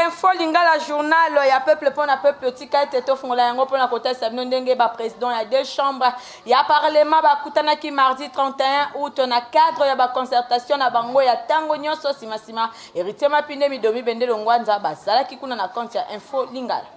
Info Lingala, journal ya peuple mpo na peuple. Tika ete tofungola yango mpo na kotalisa bino ndenge baprésident ya deux chambres ya parlement bakutanaki mardi 31 août na cadre ya baconcertation na bango ya ntango nyonso. Nsima Héritier Mapinde, Midomi Bendelo Ngwanza bazalaki kuna na compte ya Info Lingala.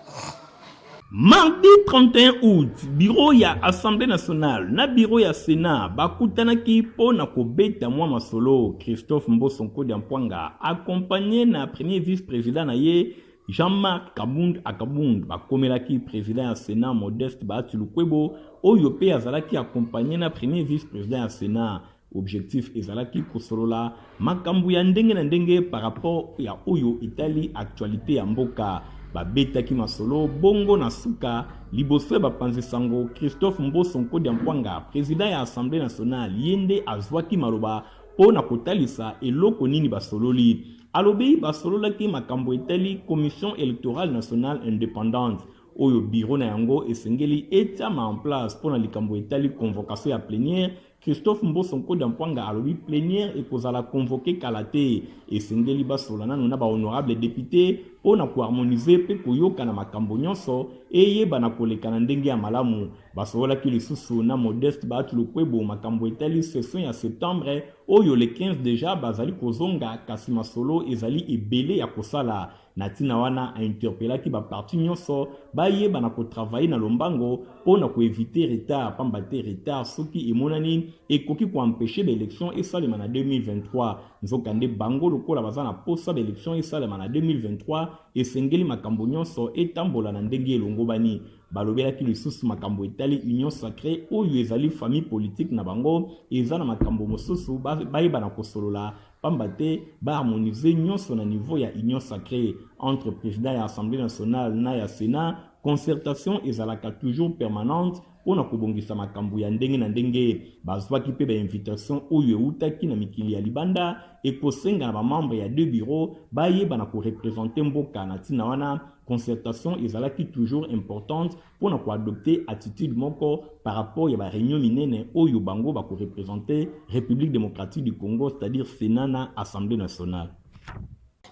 Mardi 31 août, bureau ya Assemblée nationale na bureau ya Sénat bakutanaki mpo na kobeta mwa masolo. Christophe Mboso Nkodia Mpwanga, accompagné na premier vice-président na ye Jean-Marc Kabund Akabund, bakomelaki président ya Sénat Modeste Bahati Lukwebo, oyo mpe azalaki accompagné na premier vice-président ya Sénat. Objectif ezalaki kosolola makambo ya ndenge na ndenge par rapport ya oyo etali actualité ya mboka. Babetaki masolo bongo na suka, liboso ya bapanzi sango, Christophe Mboso Nkodia Mpwanga, président ya Assemblée nationale, ye nde azwaki maloba mpo na kotalisa eloko nini basololi. Alobi basololaki makambo etali Commission électorale nationale indépendante, oyo bureau na yango esengeli etiama en place mpo na likambo etali convocation ya plénière. Christophe Mboso Nkodia Mpwanga alobi plénière ekozala convoqué kala te. Esengeli basola nanu na bahonorable député mpo na koharmoniser mpe koyoka na makambo nyonso eyeba na koleka na ndenge ya malamu. Basololaki lisusu na Modeste Bahati Lukwebo makambo etali session ya septembre oyo, le 15 déjà bazali kozonga, kasi masolo ezali ebele ya kosala. Na ntina wana, ainterpelaki baparti nyonso bayeba na kotravailler na lombango mpo na koéviter retard, pamba te retard soki emonani ekoki koempêcher baélection esalema na 2023. Nzokande bango lokola baza na posa baélection esalema na 2023, esengeli makambo nyonso etambola na ndenge elongobani. Balobelaki lisusu makambo etali Union sacrée, oyo ezali famille politique na bango. Eza na makambo mosusu bayeba na kosolola, pamba te baharmoniser nyonso na niveau ya Union sacrée. Entre président ya Assemblée nationale na ya Sénat, concertation ezalaka toujours permanente mpona kobongisa makambo ya ndenge na ndenge. Bazwaki mpe bainvitation oyo eutaki na mikili ya libanda. Ekosenga na bamembre ya deux bureau bayeba na koreprésenter mboka. Na ntina wana, concertation ezalaki toujours importante mpona koadopter attitude moko par rapport ya baréunion minene oyo bango bakoreprésenter République démocratique du Congo, c'est-à-dire Sénat na Assemblée nationale.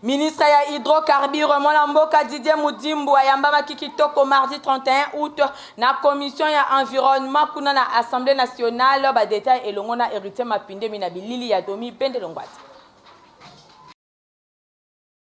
Ministre ya Hydrocarbure, mwana mboka Didier Mudimbu, ayambamaki kitoko mardi 31 août na commission ya environnement kuna na Assemblée nationale. Badétail elongo na Héritier Mapindemi na bilili ya Domi Bendelongwata.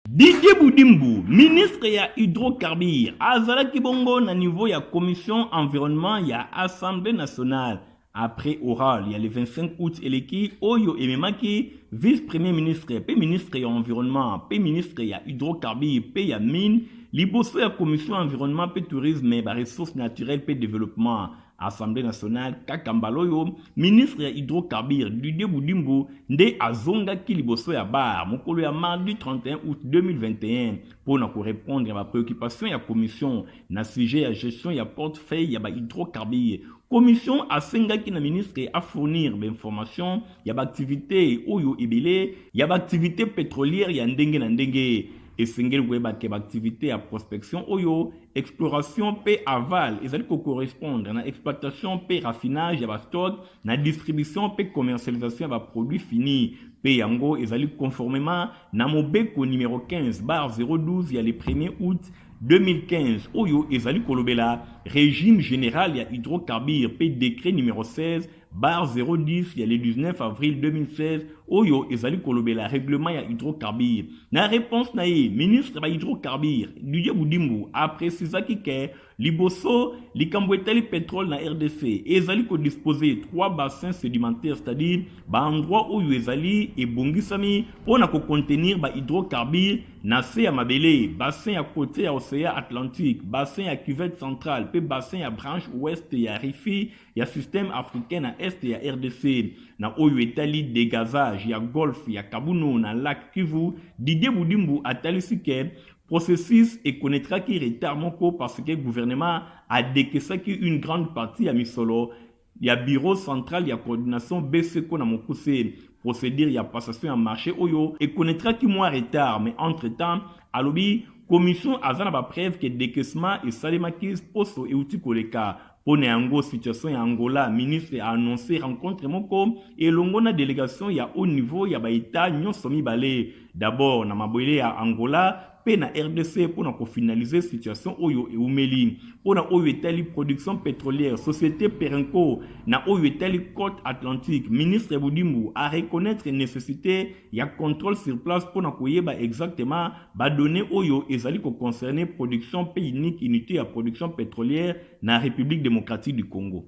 Didier Budimbu, ministre ya Hydrocarbure, azalaki bongo na niveau ya commission environnement ya Assemblée nationale après oral ya le 25 août eleki, oyo ememaki vice premier ministre mpe ministre ya Environnement mpe ministre ya Hydrocarbure mpe ya Mine liboso ya commission environnement mpe tourisme, baressources naturelles mpe développement, Assemblée nationale. Kaka mbala oyo, ministre ya Hydrocarbure Didier Budimbu nde azongaki liboso ya bar mokolo ya mardi 31 août 2021 mpo na korépondre ya bapréoccupation ya commission na sujet ya gestion ya portefeuille ya bahydrocarbure. Commission asengaki na ministre afournir bainformation ya baactivité oyo ebele ya baactivité pétrolière ya ndenge na ndenge. Esengeli koyeba ke baactivité ya prospection oyo exploration mpe aval ezali kocorrespondre na exploitation mpe raffinage ya bastock, na distribution mpe commercialisation ya baproduit fini, mpe yango ezali conformément na mobeko numéro 15/012 ya le 1er août 2015, oyo ezali kolobela régime général ya hydrocarbure, mpe décret numéro 16/010 ya le 19 avril 2016, oyo ezali kolobela règlement ya hydrocarbure. Na réponse na ye, ministre ya Hydrocarbure Didier Budimbu aprécisaki ke liboso, likambo etali pétrole na RDC ezali kodispose trois bassins sédimentaires, c'est-à-dire baendroit oyo ezali ebongisami mpona kocontenir bahydrocarbure na se ya mabele: bassin ya côté ya océan Atlantique, bassin ya Cuvette centrale mpe bassin ya branche ouest ya Rifi ya système africain na est ya RDC. Na oyo etali dégazage ya golfe ya Kabuno na lac Kivu, Didier Budimbu atalisi ke processus ekonnaîtraki retard moko parce que gouvernement adécaissaki une grande partie ya misolo ya Bureau central ya coordination, BCCO na mokuse. Procédure ya passation ya marché oyo ekonnaîtraki mwa retard, mais entre temps, alobi commission aza na bapreuve ke décaissement esalemaki poso euti koleka. Mpo na yango, situation ya Angola, ministre a annoncé rencontre moko elongo na délégation ya haut niveau ya baétat nyonso mibale, d'abord na mabele ya Angola. mpe na rdc mpo na kofinalize situation oyo eumeli. Mpo na oyo etali production petrolière, société Perenco na oyo etali côte atlantique, ministre Budimbu a reconnaître nécessité ya contrôle sur place mpo na koyeba exactement ba données oyo ezali ko concerner production mpe unique unité ya production pétrolière na République démocratique du Congo.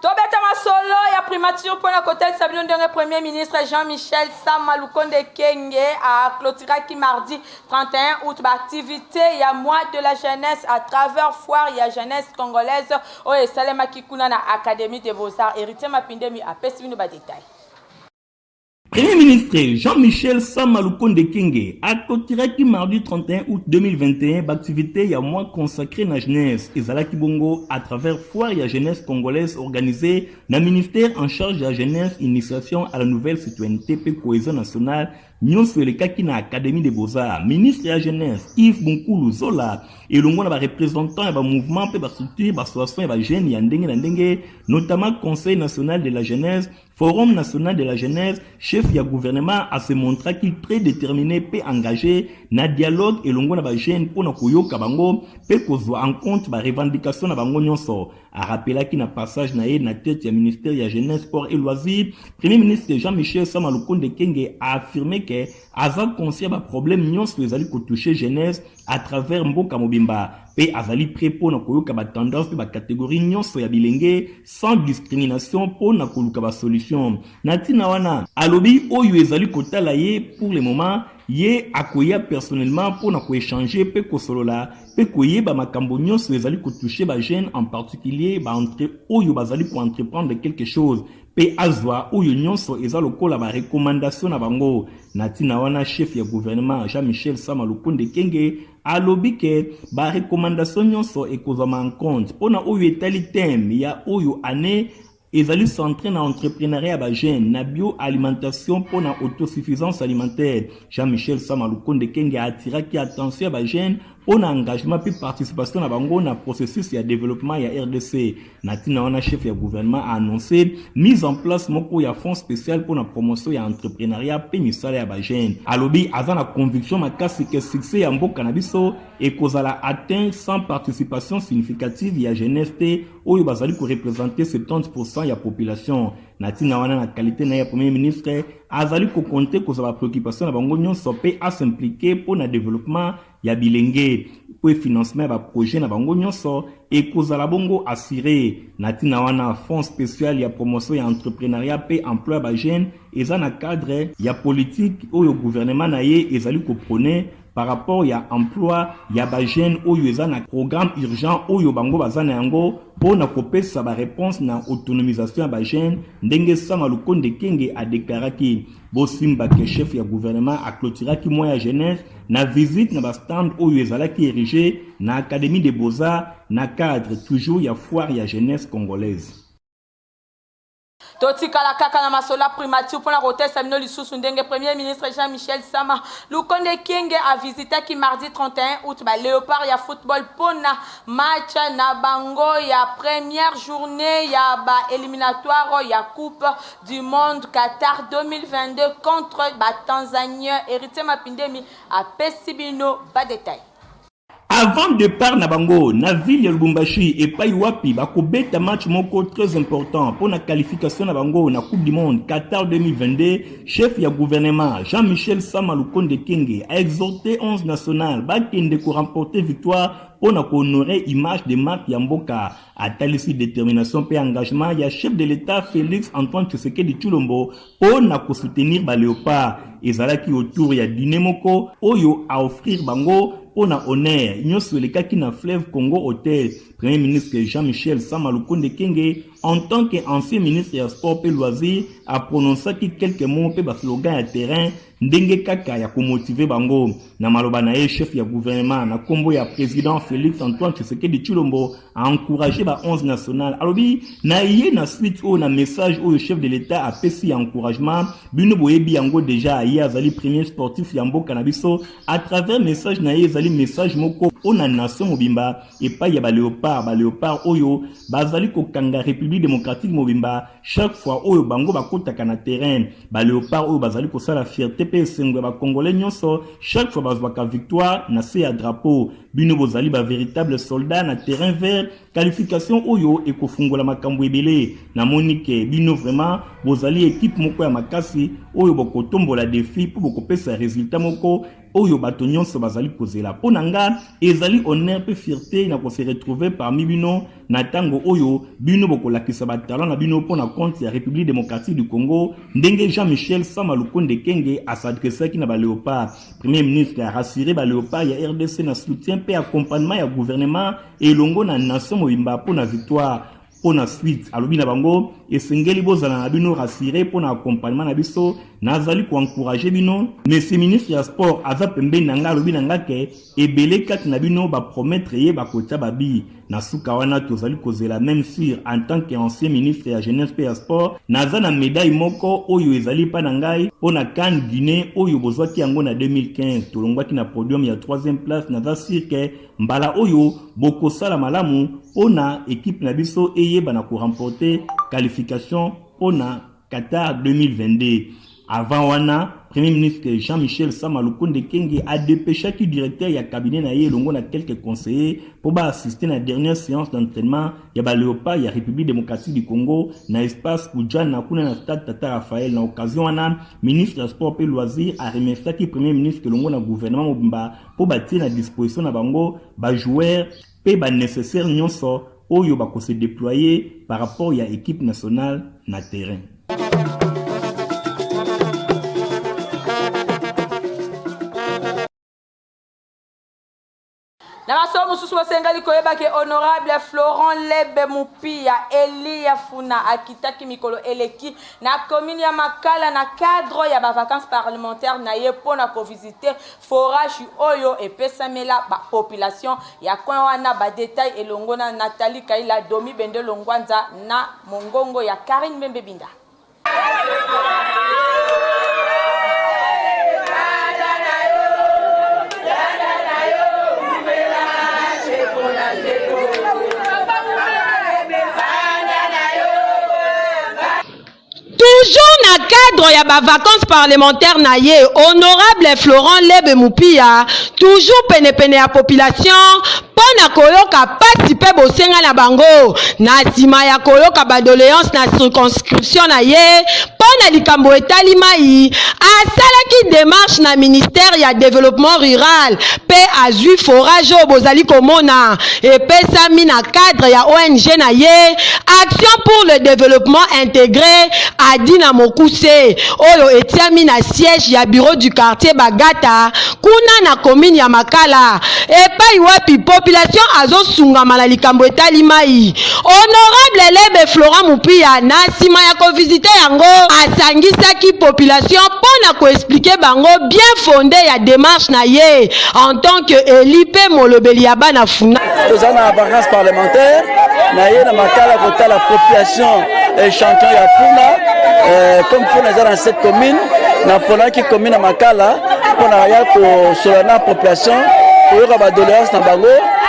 Tobeta masolo ya primature mpo na kotalisa bino ndenge Premier ministre Jean-Michel Sama Lukonde Kyenge aclôturaki mardi 31 août baactivité ya mois de la jeunesse à travers foire ya jeunesse congolaise oyo esalemaki kuna na Académie des Beaux-Arts. Héritier Mapindemi apesi bino badetail. Premier ministre Jean-Michel Sama Lukonde Kyenge aclôturaki mardi 31 août 2021 baactivité ya mois consacré na jeunesse ezalaki bongo à travers foire ya jeunesse congolaise organisée na ministère en charge ya jeunesse, initiation à la nouvelle citoyenneté mpe cohésion nationale. Nyonso elekaki na Académie des Beaux-Arts. Ministre ya jeunesse Yves Bunkulu Zola elongo na bareprésentant ya bamouvement mpe bastructure, baassociation ya bajeune ya ndenge na ndenge, notamment Conseil national de la jeunesse, Forum national de la jeunesse, chef ya gouvernement ase montraki très déterminé mpe engagé na dialogue elongo na bajeune mpo na koyoka bango mpe kozwa en compte barevendication na bango nyonso. Arapelaki na passage na ye na tête ya ministère ya jeunesse, sport et loisirs, Premier ministre Jean-Michel Sama Lukonde Kyenge a affirmé ke aza conscient baproblème nyonso ezali kotouche jeunesse à travers mboka mobimba mpe azali prêt mpo na koyoka batendance mpe bacatégorie nyonso ya bilenge sans discrimination mpo na koluka basolution. Na ntina wana, alobi oyo ezali kotala ye pour le moment, ye akoya personnellement mpo na koéchange mpe kosolola mpe koyeba makambo nyonso ezali kotouche bajeune, en particulier baentre oyo bazali koentreprendre quelque chose, mpe azwa oyo nyonso eza lokola barecommandation na bango. Na ntina wana, chef ya gouvernement Jean-Michel Sama Lukonde Kyenge alobi ke barecommandation nyonso ekozwama en compte. Mpo na oyo etali thème ya oyo année, ezali centré na entrepreneuriat ya bajeune na bioalimentation mpo na autosuffisance alimentaire. Jean-Michel Sama Lukonde Kyenge atiraki attention ya bajeune mpo na engagement mpe participation na bango na processus ya développement ya RDC. Na ntina wana, chef ya gouvernement a annoncé mise en place moko ya fonds spécial mpo na promotion ya entrepreneuriat mpe misala ya bajeune. Alobi aza na conviction makasi ke succès ya mboka na biso ekozala atteint sans participation significative ya jeunesse te, oyo bazali koreprésente 70 ya population. Na ntina wana, na qualité na ye ya Premier ministre, azali kocompter kozwa bapréoccupation na bango nyonso mpe as'impliquer mpo na développement ya bilenge mpo financement ya baprojet na bango nyonso ekozala bongo assuré. Na ntina wana, fonds spécial ya promotion ya entrepreneuriat mpe emploi ya bajeune eza na cadre ya politique oyo gouvernement na ye ezali koprôner par rapport ya emploi ya bajeune, oyo eza na programme urgent oyo bango baza na yango mpo na kopesa baréponse na autonomisation ya bajeune, ndenge Sama Lukonde Kyenge adeklaraki. Bosimba ke chef ya gouvernement aclôturaki mois ya jeunesse na visite na bastand oyo ezalaki érigé na Académie de Beaux-Arts na cadre toujours ya foire ya jeunesse congolaise. Totikala kaka na masolo ya primature mpona kotesa bino lisusu ndenge Premier ministre Jean-Michel Sama Lukonde Kyenge avisitaki mardi 31 août baléopard ya football mpona match na bango ya première journée ya baéliminatoire ya Coupe du monde Qatar 2022 contre batanzanien. Héritier Mapindemi apesi bino badetail. Avant départ na bango na ville ya Lubumbashi, epai wapi bakobeta match moko très important mpo na qualification na bango na Coupe du monde Qatar 2022, chef ya gouvernement Jean-Michel Sama Lukonde Kyenge a exhorté 11 national bakende koremporter victoire mpo na kohonorer image de marque ya mboka. Atalisi détermination mpe engagement ya chef de l'État Félix Antoine Tshisekedi Tshilombo mpo na kosoutenir baléopard. Ezalaki autour ya dîner moko oyo aoffrir bango mpo na honneur. Nyonso elekaki na Fleuve Congo Hotel. Premier ministre Jean-Michel Sama Lukonde Kyenge, en tant que ancien ministre ya sport mpe loisir, aprononçaki quelques mots mpe baslogan ya terrain, ndenge kaka ya komotiver bango. Na maloba na ye, chef ya gouvernement, na nkombo ya président Félix Antoine Tshisekedi Tshilombo, aencouragé ba 11 national. Alobi na ye na suite oyo na message oyo chef de l'État apesi ya encouragement, bino boyebi yango déjà, ye azali premier sportif ya mboka na biso. À travers message na ye, ezali message moko mpo na nation mobimba epai ya baléopard, baléopard oyo bazali kokanga République. Republique democratique mobimba chaque fois oyo bango bakotaka na terrain. Ba Leopards oyo bazali kosala fierté mpe esengo ya ba Congolais nyonso chaque fois bazwaka victoire na se ya drapeau. Bino bozali ba véritable soldats na terrain vert. Qualification oyo ekofungola makambo ebele. Namoni ke bino vraiment bozali equipe moko ya makasi oyo bokotombola defi mpo bokopesa resultat moko oyo bato nyonso bazali kozela. Mpo na nga ezali honneur mpe fierté na ko se retrouver parmi bino na ntango oyo bino bokolakisa ba talent na bino mpo na compte ya République démocratique du Congo, ndenge Jean-Michel Sama Lukonde Kenge asadresaki na ba Léopards. Premier ministre a rassuré ba Léopards ya RDC na soutien mpe accompagnement ya gouvernement elongo na nation mobimba mpo na victoire. Mpo na suite, alobi na bango esengeli bozala na bino rassuré mpo na accompagnement na biso. Nazali koencourager bino. Monsieur ministre ya sport aza pembeni na nga, alobi na nga ke ebele kati na bino bapromettre ye bakotia babi na suka wana. Tozali kozela. Même sur en tant que ancien ministre ya jeunesse mpe ya sport, naza na médaille moko oyo ezali mpa na ngai mpo na CAN Guinée oyo bozwaki yango na 2015. Tolongwaki na podium ya 3e place. Naza sûr ke mbala oyo bokosala malamu mpo na équipe na biso eyeba na koremporter qualification mpo na Qatar 2022. Avant wana, Premier ministre Jean-Michel Sama Lukonde Kenge adépêchaki directeur ya cabinet na ye elongo na quelques conseillers mpo baassister na dernière séance d'entraînement ya ba Léopards ya République démocratique du Congo na espace Ujana kuna na stade Tata Raphaël. Na occasion wana, ministre ya sport mpe loisir aremerciaki premier ministre elongo na gouvernement mobimba mpo batie na disposition na bango bajoueur mpe banécessaire nyonso oyo bakose déployer par rapport ya équipe nationale na terrain. Na masolo mosusu, bosengeli koyeba ke honorable Florent Lebe Mupia Elia Funa akitaki mikolo eleki na commune ya Makala na cadre ya bavacances parlementaire na ye mpo na kovisite forage oyo epesamela bapopulation ya coin wana. Badetail elongo na Nathalie Kaila Domi Bendelo Ngwanza na mongongo ya Karine Mbembe Binda. Toujours na cadre ya bavacances parlementaire na ye, honorable Florent Lebe Mupia toujours penepene ya population mpo na koyoka pasi mpe bosenga na bango. Na nsima ya koyoka badoléance na circonscription na ye mpo na likambo etali mai, asalaki démarche na ministère ya développement rural mpe azwi forage oyo bozali komona, epesami na cadre ya ONG na ye Action pour le développement intégré, ADI na mokuse, oyo etiami na siège ya bureau du quartier Bagata kuna na commune ya Makala, epai wapi population azosungama na likambo etali mai. Honorable Lebe Florent Mupia, na nsima ya kovisite yango, asangisaki population mpo na koexpliquer bango bien fondé ya démarche na ye en tant que élu mpe molobeli ya bana Funa. Toza na vacances parlementaire na ye na Makala kotala population échantillon ya Funa. Comme Funa eza na cette commune, naponaki commune ya Makala mpona ya kosolola na population, koyoka badoléance na bango,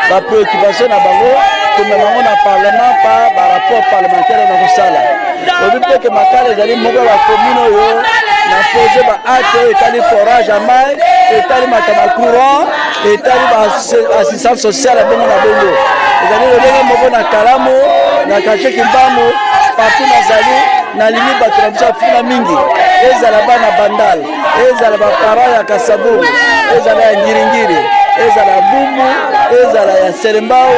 bapréoccupation na bango, komema yango na parlement pa barapport parlementaire na kosala. Obi mpe ke Makala ezali moko ya bacommune oyo na pose baacte oyo etali forage ya mai, etali makambo ya courant, etali baassistance sociale ya bongo na bongo. Ezali lolenge moko na Kalamu, na quartier Kimbangu, partout nazali. Nalingi bato na biso ya Funa mingi, ezala bana Bandal, ezala baparent ya Kasaburu, ezala ya Ngiringiri, ezala ya Bumbu, ezala ya Selembao,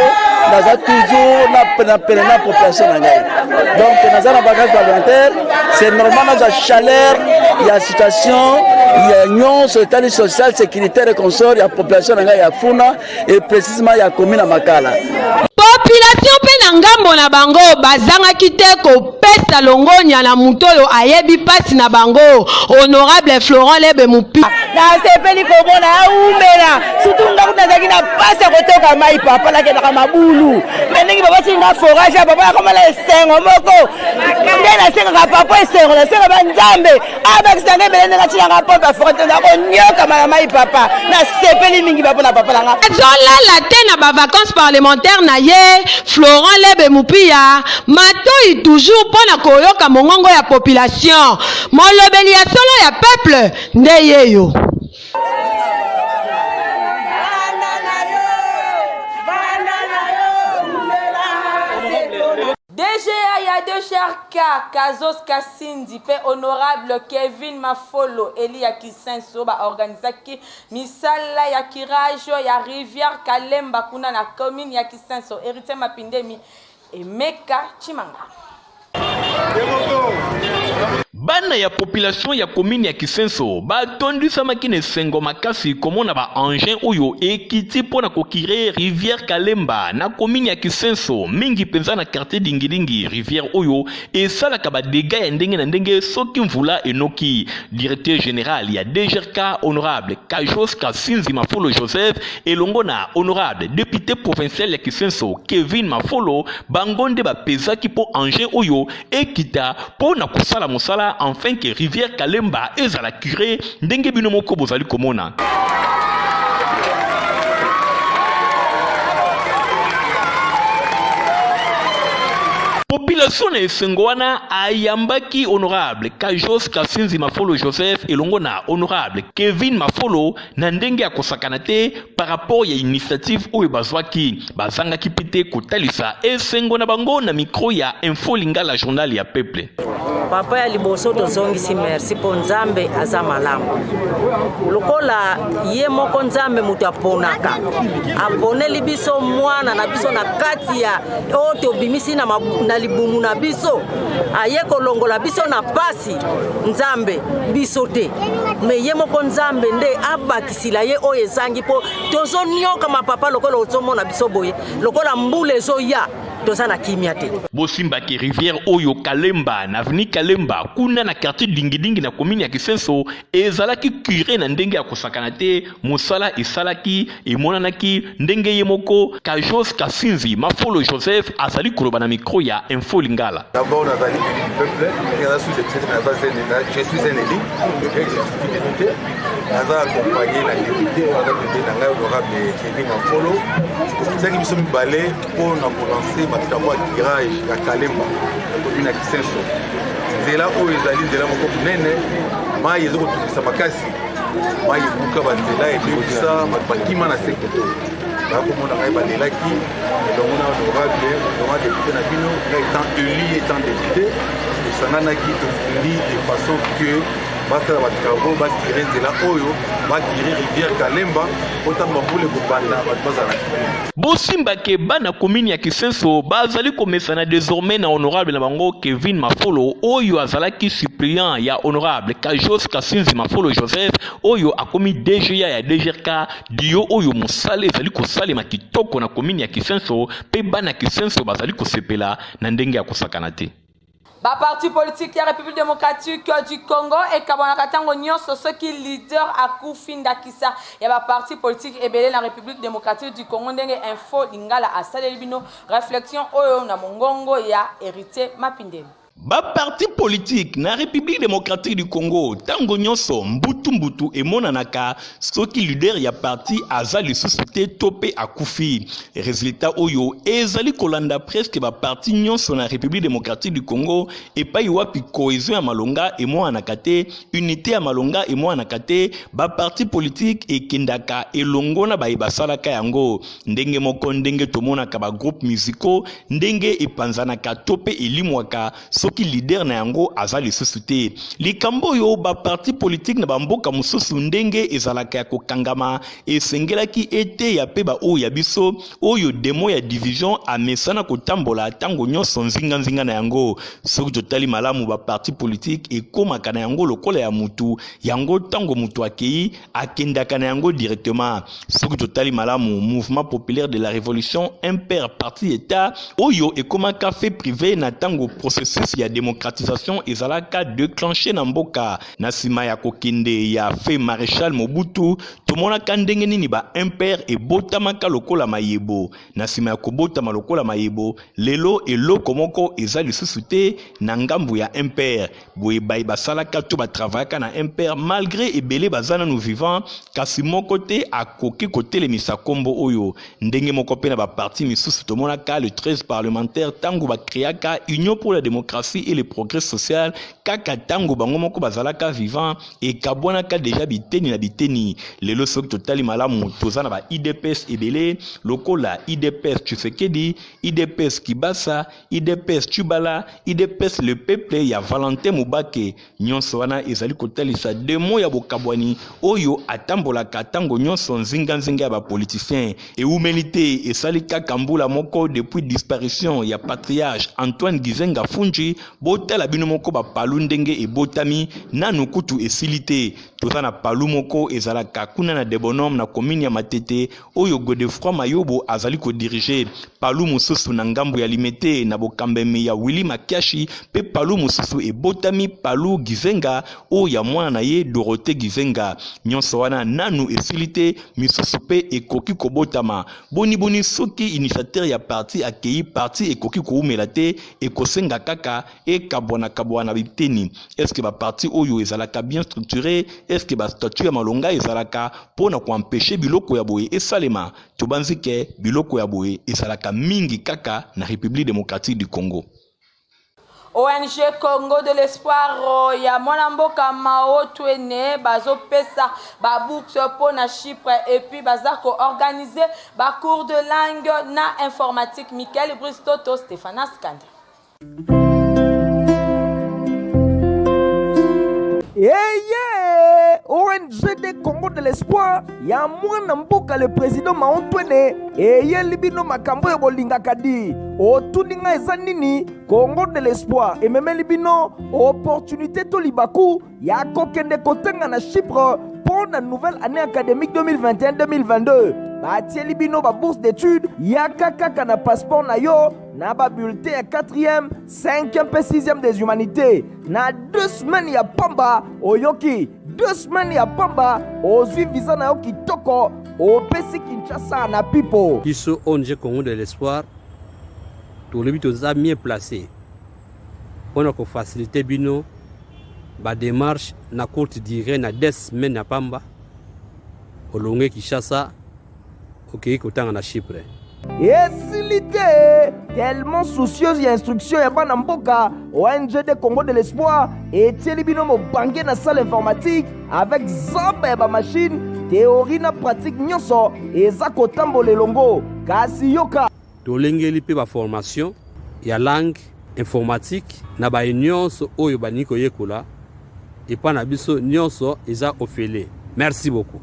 naza toujours na pene na population na ngai. Donc naza na vacances parlementaire, c'est normal nazwa chaleur ya situation ya nyonso etali social, sécuritaire et consort ya population na ngai ya Funa et précisément ya commune ya Makala. Population mpe na ngambo na bango bazangaki te kopesa longonya na moto oyo ayebi mpasi na bango, honorable Florent Lebe Mupi. Nasepeli komona aumela, surtout nga kutu nazalaki na mpasi ya kotoka mai, papa, nakendaka mabulu. Me ndenge papa tinga forage ya papa, nakoma na esengo moko nde nasengaka papa esengo, nasenga banzambe abakisa ngai ebele ndenge atinanga pompe ya forage, nakonyokama na mai. Papa, nasepeli mingi bapo na papa na nga. Azolala te na bavacances parlementaire na ye, Florent. Lebe Mupiya, matoyi toujours mpo na koyoka mongongo ya population. Molobeli ya solo ya peuple nde yeyo. DGA ya DGRK Kazos Kasindi mpe honorable Kevin Mafolo eli ya Kisenso ba organisaki misala ya curage ya rivière Kalemba kuna na commune ya Kisenso. Heritier Mapindemi Emeka Tshimanga. Bana ya population ya commune ya Kisenso batondisamaki na esengo makasi komona ba engins oyo ekiti mpo na kokire rivière Kalemba na commune ya Kisenso, mingi mpenza na quartier Dingilingi. Rivière oyo esalaka ba dégâts ya ndenge na ndenge soki mvula enoki. Directeur general ya DGRK honorable Kajos Kasinzi Mafolo Joseph elongo na honorable depute provincial ya Kisenso Kevin Mafolo bango nde bapezaki mpo engin oyo ekita mpo na kosala mosala enfin que rivière Kalemba ezala cure ndenge bino moko bozali komona. Population na esengo wana ayambaki honorable Kajos Kasinzi Mafolo Joseph elongo na honorable Kevin Mafolo na ndenge ya kosakana te par rapport ya initiative oyo bazwaki. Bazangaki mpe te kotalisa esengo na bango na micro ya Info Lingala, journal ya peuple. Papa ya liboso tozongisi merci mpo Nzambe aza malamu. Lokola ye moko Nzambe moto aponaka, aponeli biso mwana na biso na kati ya oyo tobimisi na, na libumu na biso, aye kolongola biso na pasi. Nzambe biso te, me ye moko Nzambe nde abakisila ye oyo ezangi, mpo tozoniokama papa, lokola ozomona biso boye, lokola mbula ezoya toza na kimia te. Bosimbaki rivière oyo Kalemba na avenue Kalemba kuna na quartier Dingidingi na commune ya Kisenso ezalaki cure na ndenge ya kosakana te. Mosala esalaki emonanaki ndenge ye moko Kajos Kasinzi Mafolo Joseph azali koloba na micro ya Info Lingala. D'abord nazali élu du peuple, naza sous député, naza je suis un élu, je suis député, naza accompagné na député oyo aza pembeni na ngai honorable Kevin Mafolo. Tokutaki biso mibale mpo na kolanse batravaux ya curage ya Kalemba na commune ya Kisenso. Nzela oyo ezali nzela moko monene, mai ezo kotungisa makasi, mai ebuka banzela ebebisa bato bakima na sekoto bakomona ngai balelaki elongo na honorable elongo na député na bino ngai étant élu étant député tosanganaki tofundi de façon que basala batravaux batire nzela oyo batire rivière Kalemba mpo ntango bambula ekobanda bato bazala na kimia. Bosimba ke bana commune ya Kisenso bazali komesana desormais na honorable na bango Kevin Mafolo oyo azalaki suppléant ya honorable Kajos Kasinzi Mafolo Joseph oyo akomi DGA ya DGRK dio oyo mosala ezali kosalema kitoko na commune ya Kisenso pe bana Kisenso bazali kosepela na ndenge ya kosakana te. Ba partis politiques ya Republique democratique du Congo ekabwanaka ntango nyonso soki leader akufi, ndakisa ya ba partis politiques ebele na Republique democratique du Congo ndenge Info Lingala asaleli bino reflexion oyo na mongongo ya Heritier Mapindemi. Ba partis politiques na Republique democratique du Congo ntango nyonso mbutu mbutu emonanaka soki leader ya parti aza lisusu te to pe akufi. Resultat oyo ezali kolanda presque ba parti nyonso na Republique democratique du Congo epai wapi cohesion ya malonga emonanaka te, unite ya malonga emonanaka te, ba parti politique ekendaka elongo na baye basalaka yango. Ndenge moko ndenge tomonaka ba groupes musicaux ndenge epanzanaka to pe elimwaka soki leader na yango aza lisusu te. Likambo oyo ba parti politique na ba mboka mosusu ndenge ezalaka ya kokangama esengelaki eteya pe ba oyo ya biso oyo demon ya division amesana kotambola tango nyonso nzinga nzinga na yango. Soki totali malamu ba parti politique ekomaka na yango lokola ya mutu yango tango mutu akeyi akendaka na yango directement. Soki totali malamu Mouvement populaire de la révolution MPR parti etat oyo ekomaka fait privé na tango processus ya ya democratisation ezalaka declenche na mboka. Na sima ya kokende ya feu Marechal Mobutu, tomonaka ndenge nini ba MPR ebotamaka lokola mayebo. Na sima ya kobotama lokola mayebo, lelo eloko moko eza lisusu te na ngambo ya MPR. Boye baye basalaka to ba travaillaka na MPR, malgre ebele baza nanu vivant, kasi moko te akoki kotelemisa kombo oyo. Ndenge moko pe na ba partis misusu, tomonaka le 13 parlementaires tango ba creaka Union pour la democratie et le progrès social, kaka tango bango moko bazalaka vivant, ekabwanaka dejà biteni na biteni. Lelo soki totali malamu, toza na ba udps ebele lokola udps Tshisekedi, udps Kibasa, Udps Tshibala, udps le peuple ya Valentin Mubake. Nyonso wana ezali kotalisa demo ya bokabwani oyo atambolaka tango nyonso nzinga nzinga ya ba politiciens. Ewumeli te, esali kaka mbula moko depuis disparition ya patriarche Antoine Gizenga Fundji, botala bino moko ba palu ndenge ebotami, nanu kutu esili te. Toza na palu moko ezalaka kuna na Debonhomme na commune ya Matete oyo Godefroid Mayobo azali ko diriger, palu mosusu na ngambo ya Limete na bokambemi ya Willy Makiashi mpe palu mosusu ebotami palu Gizenga oyo ya mwana na ye Dorothee Gizenga. Nyonso wana nanu esili te, misusu mpe ekoki kobotama. Boni boni soki initiateur ya parti akeyi, parti ekoki kowumela te, ekosenga kaka ekabwana kabwana na biteni. Est ce que ba parti oyo ezalaka bien structure? Est ce que ba statut ya malonga ezalaka mpo na ko empecher biloko ya boye esalema? Tobanzi ke biloko ya boye ezalaka mingi kaka na Republique democratique du Congo. ONG Congo de l'espoir ya mwana mboka Mao Twene bazopesa ba bourse mpo na Chypre et puis baza ko organiser ba cours de langue na informatique. Michael Brice Toto, Stephanas Kanda. Eye ONG de Congo de l'espoir ya mwana mboka le président Maontwene eyeli bino makambo oyo bolingaka di otuni ngai eza nini Congo de l'espoir ememeli bino opportunité to libaku ya kokende kotanga na Chypre mpo na nouvelle année académique 2021-2022 batieli bino ba bourse d'études yaka kaka na passeport na yo na ba bulletin ya 4e 5e mpe 6e des humanités na 2 semaines ya pamba oyoki 2 semaines ya pamba ozwi visa na yo kitoko opesi Kinshasa na pipo. Biso ONG Congo de l'espoir tolobi toza mieux placé mpo na kofacilite bino ba démarche na courte durée na 2 semaines ya pamba olongue Kinshasa okei kotanga na Chypre. Esili te tellement soucieuse ya instruction ya bana mboka ONG de Congo de l'espoir etieli bino mobange na salle informatique avec zamba ya ba machine théorie na pratique nyonso eza kotambola elongo kasi yoka Tolengeli mpe ba formation ya langue informatique na baye nyonso oyo balingi koyekola epa na biso, nyonso eza ofele. Merci beaucoup.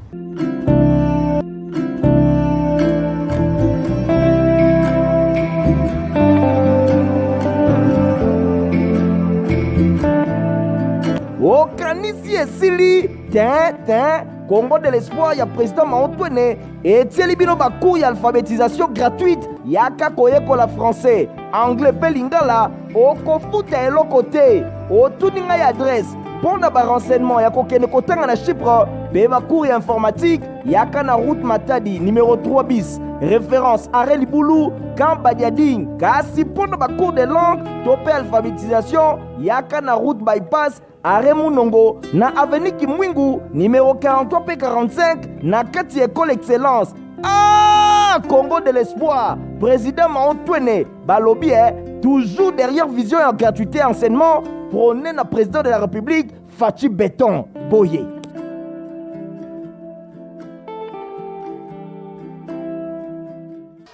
Okanisi esili te te Congo de l'espoir ya président Mao Twene etieli bino ba cours ya alphabetisation gratuite yaka koyekola français anglais mpe lingala okofuta eloko te otuni ngai adresse mpo na barenseignement ya kokende kotanga na chypre mpe bacours ya informatique yaka na route matadi numero 3 bis référence arrêt libulu camp badiading kasi mpo na bacours de langue to mpe alphabetisation yaka na route bypass Arrêt Munongo na avenue Kimwingu numéro 43 pe 45 na kati ya école Excellence. Ah, Congo de l'espoir, président Mao Twene, balobi eh, toujours derrière vision ya gratuité enseignement prôné na président de la République Fatshi Béton Boye.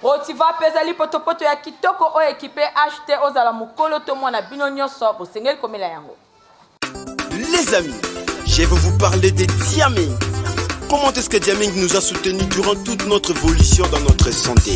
Rotiva mpe ezali potopoto ya kitoko oyo ekipe HT ozala mokolo to mwana bino nyonso bosengeli komela yango. Les amis, je vais vous parler de Diaming. Comment est-ce que Diaming nous a soutenus durant toute notre évolution dans notre santé?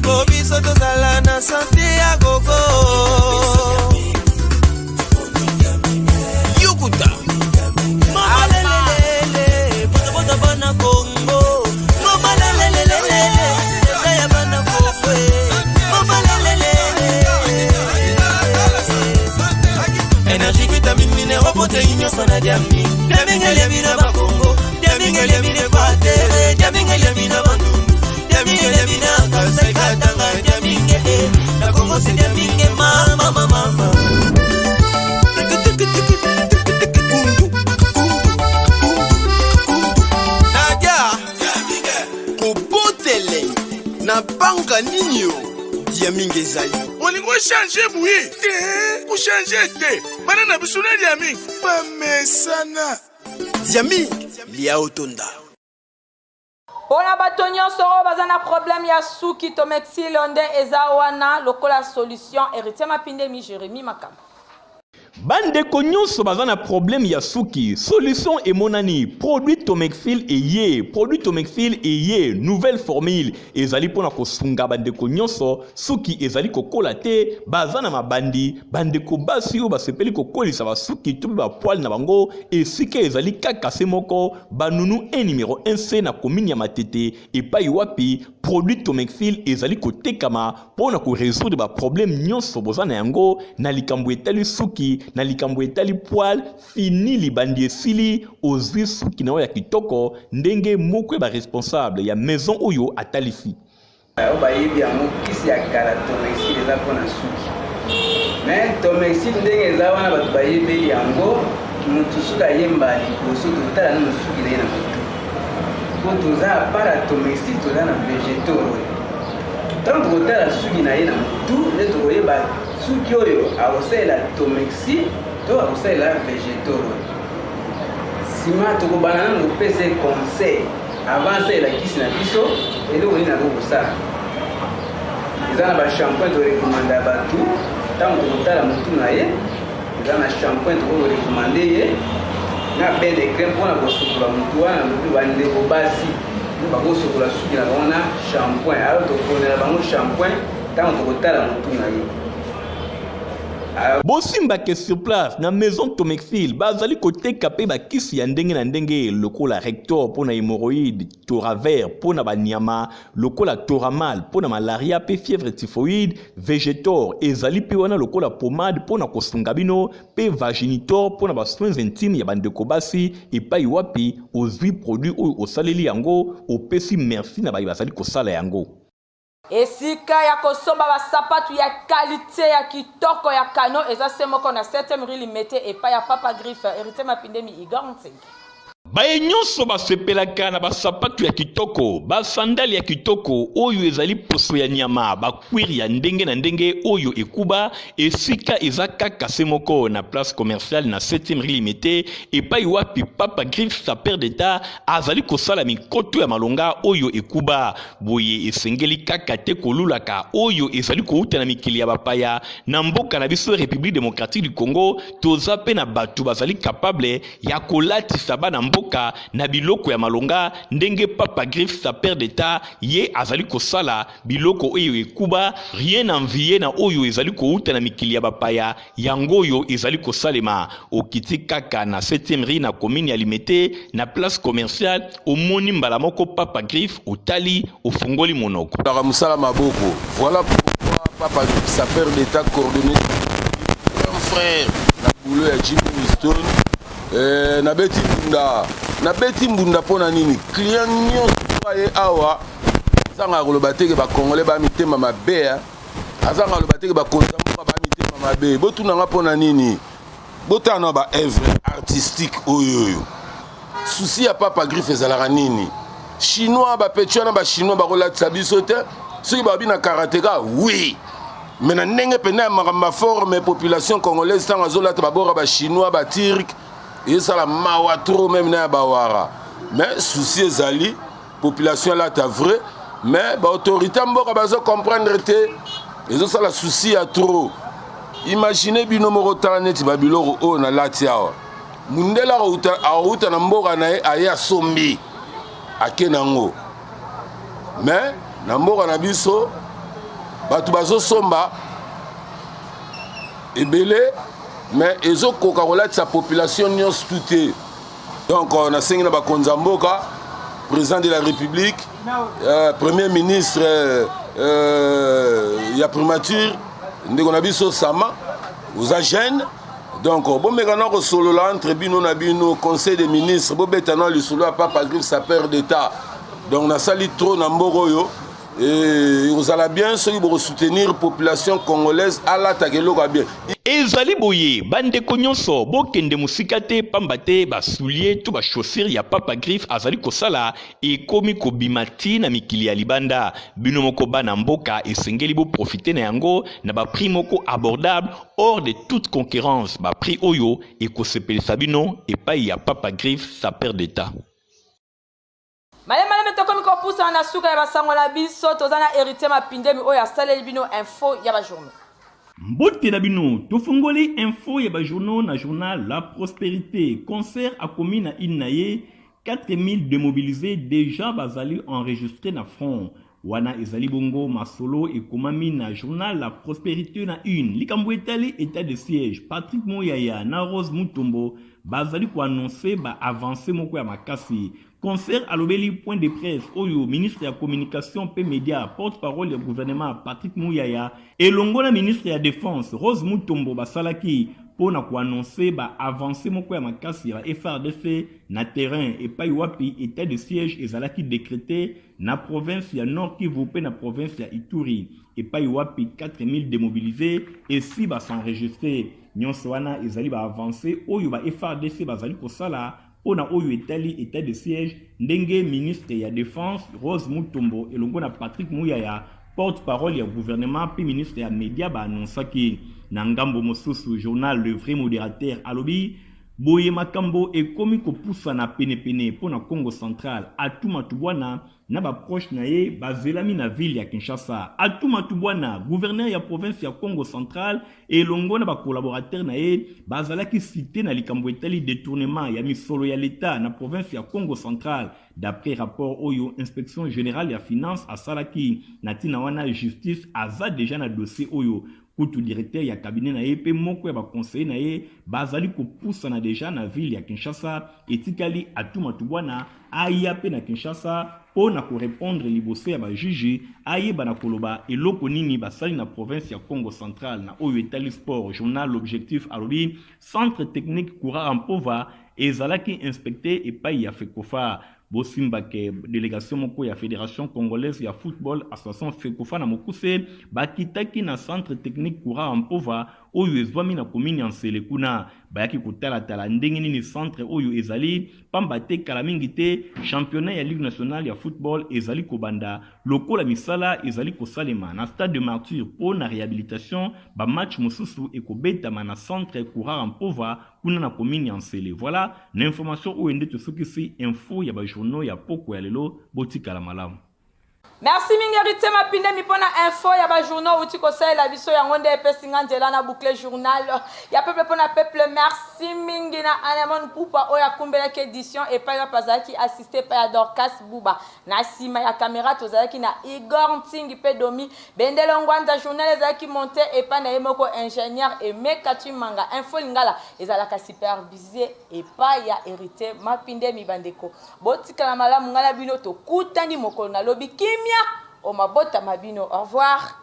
Po biso tozala na sante ya gogo. na diami diamingi eliami na bakongo diamingi eliami na equatere diamingi eliami na bandundu diamingi eliami na kasai katanga diamingi e na kongo se diamingi mama mama mama Nadia kobotele na banga nini yo diamingi ezali olingi ochange boye te kochange te bana na biso na diamingi bamesana diamingi lia otonda Pona bato nyonso oyo baza na problème ya suki Tomexil nde eza wana lokola solution Heritier Mapindemi Jeremie Makambo. Bandeko nyonso baza na problème ya suki, solution emonani, produit Tomexil eye, produit Tomexil eye, nouvelle formule ezali mpona kosunga bandeko nyonso suki ezali kokola te, baza na mabandi, bandeko basi oyo basepeli kokolisa basuki to mpe bapoile na bango esika ezali kaka se moko Banunu 1 numero 1C na commune ya Matete epai wapi produit Tomexil ezali kotekama mpo na ko résoudre ba problème nyonso boza na yango na likambo etali suki, na likambo etali poil, fini libandi esili, ozwi suki na yo ya kitoko ndenge moko ya ba responsable ya maison oyo atalisi. Oyo bayebi yango kisi ya kala tomexil eza mpo na suki mais tomexil ndenge eza wana bato bayebeli yango motu soki ayemba liboso totala nano suki na ye na motu mpo toza apart ya tomexil toza na vegeto oyo ntango tokotala suki na ye na motu nde tokoyeba suki oyo akosalela tomexil to akosalela vegeto oyo nsima tokobanda nano kopesa ye conseil Avant asalela kisi na biso, eloko nini akoki kosala? Eza na ba shampoing to recommanda bato ntango tokotala motu na ye, eza na shampoing tokoki korecommande ye na bain de crème mpona kosukola motu wana. Lobi bandeko basi bakosukola suki na bango na shampoing, alors toponela bango shampoing ntango tokotala motu na ye. Bosimba ke sur place na maison Tomexil bazali koteka pe bakisi ya ndenge na ndenge lokola Rector mpo na hemorroïde, Toraver mpo na banyama, lokola Toramal mpo na malaria pe fièvre typhoïde, Vegetor ezali pe wana lokola pomade mpo na kosunga bino pe Vaginitor mpo na ba soins intimes ya bandeko basi epai wapi ozwi produit oyo osaleli yango opesi merci na baye bazali kosala yango. Esika ya kosomba ba sapatu ya qualite ya kitoko ya kano eza se moko na 7e rue Limete epai ya Papa Griffe, Heritier Mapindemi, Igor Nsengi. Baye nyonso basepelaka na basapatu ya kitoko, basandale ya kitoko oyo ezali poso ya nyama, bakwire ya ndenge na ndenge oyo ekuba, esika eza kaka se moko na place commerciale na 7e rue Limete, epai wapi Papa Griffe sapeur d'Etat azali kosala mikoto ya malonga oyo ekuba. Boye esengeli kaka te kolulaka oyo ezali kouta na mikili ya bapaya. Na mboka na biso Republique democratique du Congo, toza pe na bato bazali capable ya kolatisa bana mboka na biloko ya malonga ndenge Papa Griffe sapeur d'Etat ye azali kosala biloko oyo ekuba, rien envier na oyo ezali kouta na mikili ya bapaya. Yango oyo ezali kosalema, okiti kaka na 7e rue na commune ya Limete na place commerciale, omoni mbala moko Papa Griffe, otali, ofungoli monoko. Kaka mosala maboko. Voilà pourquoi Papa Griffe, sapeur d'Etat coordonné grand frère na boulot ya Jimmy Winston. Eh, nabeti mbunda nabeti mbunda mpo na nini client nyonso aye awa azangaka koloba te ke bacongolais ba mitema mabe azanga aloba te ke bakonzi ya mboka ba mitema mabe botuna nga mpo na nini botala na ba œuvre artistique oyo oyo souci ya papa griffe ezalaka nini chinois bapeti wana bachinois bakolatisa biso te soki babi na karateka oui me na ndenge mpenza ya makambo ya forme population congolaise ntango azolata babora bachinois baturke ezala mawa trop meme na ya bawara mais souci ezali population alata vrai mais baautorité ya mboka bazo comprendre te ezosala souci ya trop imagine bino moko tala neti babiloko oyo nalati awa mundele akouta na mboka na ye aye asombi ake nango mais na mboka na biso bato bazosomba ebele mais ezokoka kolatisa population nyonso tu te Donc euh, nasengi na bakonzi ya mboka, président de la République, euh, premier ministre euh, euh, ya primature, ndeko na biso Sama, oza jeune, Donc bomeka na kosolola entre bino na bino, conseil des ministres, bobeta na lisolo ya Papa Griffe, sapeur d'État. Donc nasali trop na mboka oyo, ekozala bien soki bokosoutenir population congolaise alataka eloko ya bien. Ezali boye, bandeko nyonso, bokende mosika te, pamba te basoulier to bachaussure ya Papa Griffe azali kosala ekomi kobima ti na mikili ya libanda. Bino moko bana mboka, esengeli boprofite na yango na baprix moko abordable, hors de toute concurrence. Baprix oyo ekosepelisa bino epai ya Papa Griffe, sapeur d'État. Maleme maleme, tokomi kopusana na suka ya basango na biso. Toza na Héritier Mapindemi oyo asaleli bino info ya bajournaux. Mbote na bino. Tofungoli info ya bajournaux na journal La Prospérité. Concert akomi na une na ye: 4000 démobilisés déjà bazali enregistré na front. Wana ezali bongo masolo ekomami na journal La Prospérité na une. Likambo etali état de siège, Patrick Muyaya na Rose Mutombo bazali koannonce baavance moko ya makasi. Concert alobeli point de presse oyo ministre ya Communication mpe Média, porte-parole ya gouvernement, Patrick Muyaya elongo na ministre ya Défense Rose Mutombo basalaki mpo na koannonce baavance moko ya makasi ya ba FARDC na terrain, epai wapi état de siège ezalaki décrété na province ya Nord Kivu mpe na province ya Ituri, epai wapi 4000 démobilisés esi bas'enregistre. Nyonso wana ezali baavance oyo ba FARDC bazali kosala mpo na oyo etali état de siège, ndenge ministre ya Défense Rose Mutombo elongo na Patrick Muyaya, porte-parole ya gouvernement mpe ministre ya Média, baannonsaki. Na ngambo mosusu, journal Le Vrai Modérateur alobi boye: makambo ekomi kopusana penepene mpo na Congo Central. Atou Matubuana na baproche na ye bazelami na ville ya Kinshasa. Atou Matubuana, gouverneur ya province ya Congo Central, elongo na bacollaborateur na ye bazalaki cité na likambo etali détournement ya misolo ya l'État na province ya Congo Central, d'après rapport oyo Inspection générale ya finance asalaki. Na ntina wana, justice aza déjà na dossier oyo. Kutu directeur ya cabinet na ye mpe moko ya baconseiller na ye bazali kopusana déjà na ville ya Kinshasa. Etikali Atou Matubuana aya mpe na Kinshasa mpo na korépondre liboso ya bajuge, ayeba na koloba eloko nini basali na province ya Congo Central. Na oyo etali sport, journal L'Objectif alobi centre technique Courant Mpova ezalaki inspecté epai ya FECOFA. Bosimbake délégation moko ya Fédération congolaise ya football association, FECOFA na mokuse, bakitaki na centre technique Courant Mpova oyo ezwami na commune ya Nsele. Kuna bayaki kotalatala ndenge nini centre oyo ezali, pamba te kala mingi te championnat ya Ligue nationale ya football ezali kobanda. Lokola misala ezali kosalema na Stade de Martyr mpo na réhabilitation, bamatch mosusu ekobetama na centre Courant Mpova kuna na commune ya Nsele. Voilà, na information oyo nde tosukisi info ya bajournaux ya poko ya lelo. Botikala malamu. Merci mingi, Héritier Mapindemi, mpo na info ya bajournaux outi kosalela biso. Yango nde epesi nga nzela na boucle journal ya peuple mpo na peuple. Merci mingi na Anemon Pupa oyo akumbelaki édition, epai wapi azalaki assisté epai ya Dorcas Buba. Na nsima ya caméra tozalaki na Igor Ntingi mpe Domi Bendele Ngwanza. Journal ezalaki monté epai na ye moko ingénieur Emeka Chimanga. Info lingala ezalaka supervisé epai ya Héritier Mapindemi. Bandeko, botikala malamu. Ngai na bino tokutani mokolo nalobi. Kimia o mabota ma bino. Au revoir.